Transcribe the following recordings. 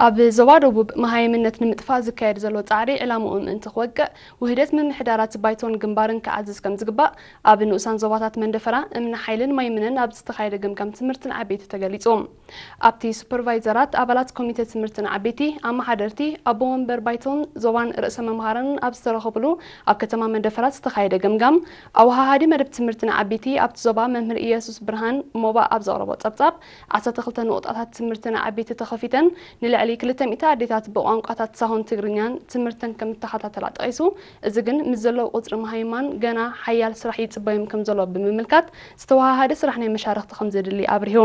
ኣብ ዞባ ደቡብ መሃይምነት ንምጥፋእ ዝካየድ ዘሎ ጻዕሪ ዕላምኡ ምእንቲ ክወቅዕ፣ ውህደት ምምሕዳራት ባይቶን ግንባርን ክዓዝዝ ከም ዝግባእ ኣብ ንኡሳን ዞባታት መንደፈራ፣ እምኒ ሓይልን ማይምነን ኣብ ዝተኻየደ ገምጋም ትምህርትን ዓበይቲ ተገሊጹ። ኣብቲ ሱፐርቫይዘራት፣ ኣባላት ኮሚቴ ትምህርትን ዓበይቲ፣ ኣመሓደርቲ፣ ኣቦ ወንበር ባይቶን ዞባን ርእሰ መምሃራንን ኣብ ዝተረኸብሉ ኣብ ከተማ መንደፈራ ዝተኻየደ ገምጋም፣ ኣወሃሃዲ መደብ ትምህርትን ዓበይቲ ኣብቲ ዞባ መምህር ኢየሱስ ብርሃን ሞባእ ኣብ ዘቕረቦ ጸብጻብ፣ ዓሰርተ ክልተ ንቑጣታት ትምህርትን ዓበይቲ ተኸፊተን ንልዕሊ ክልተ ሚእቲ ኣዴታት ብቋንቋታት ሳሆን ትግርኛን ትምህርተን ከም እተኸታተላ ጠቒሱ፣ እዚ ግን ምስ ዘለዉ ቁጽሪ መሃይማን ገና ሓያል ስራሕ ይጽበዮም ከም ዘሎ ብምምልካት፣ ዝተወሃሃደ ስራሕ ናይ መሻርኽቲ ከም ዘድሊ ኣብሪሁ።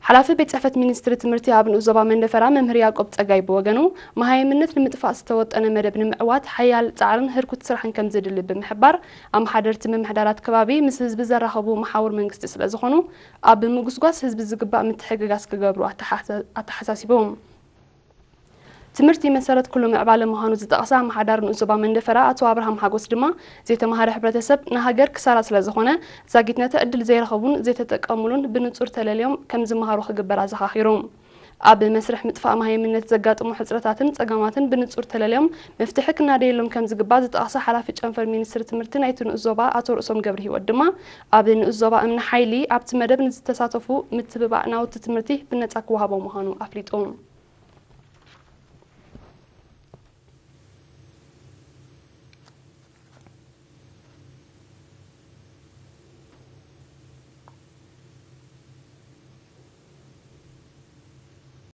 ሓላፊ ቤት ጽሕፈት ሚኒስትሪ ትምህርቲ ኣብ ንኡስ ዞባ መንደፈራ መምህር ያዕቆብ ጸጋይ ብወገኑ፣ መሃይምነት ንምጥፋእ ዝተወጠነ መደብ ንምዕዋት ሓያል ጻዕርን ህርኩት ስራሕን ከም ዘድሊ ብምሕባር፣ ኣመሓደርቲ ምምሕዳራት ከባቢ ምስ ህዝቢ ዘራኸቡ መሓውር መንግስቲ ስለ ዝኾኑ፣ ኣብ ምጉስጓስ ህዝቢ ዝግባእ ምትሕግጋዝ ክገብሩ ኣተሓሳ-፣ ኣተሓሳሲቡ። ትምህርቲ መሰረት ኩሉ ምዕባለ ምዃኑ ዝጠቐሰ ኣመሓዳሪ ንኡስ ዞባ መንደፈራ ኣቶ ኣብርሃም ሓጎስ ድማ፣ ዘይተማሃረ ሕብረተሰብ ንሃገር ክሳራ ስለ ዝኾነ፣ ዛጊት ነቲ ዕድል ዘይረኸቡን ዘይተጠቀሙሉን ብንጹር ተለልዮም ከም ዝመሃሩ ክግበር ኣዘኻኺሩ። ኣብ መስርሕ ምጥፋእ መሃይምነት ዘጋጥሙ ሕጽረታትን ጸገማትን ብንጹር ተለልዮም መፍትሒ ክናደየሎም ከም ዝግባእ ዝጠቐሰ ሓላፊ ጨንፈር ሚኒስትሪ ትምህርቲ ናይቲ ንኡስ ዞባ ኣቶ ርእሶም ገብረ ህይወት ድማ፣ ኣብ ንኡስ ዞባ እምኒ ሓይሊ ኣብቲ መደብ ንዝተሳተፉ ምትብባዕ ናውቲ ትምህርቲ ብነጻ ክወሃቦም ምዃኑ ኣፍሊጡ።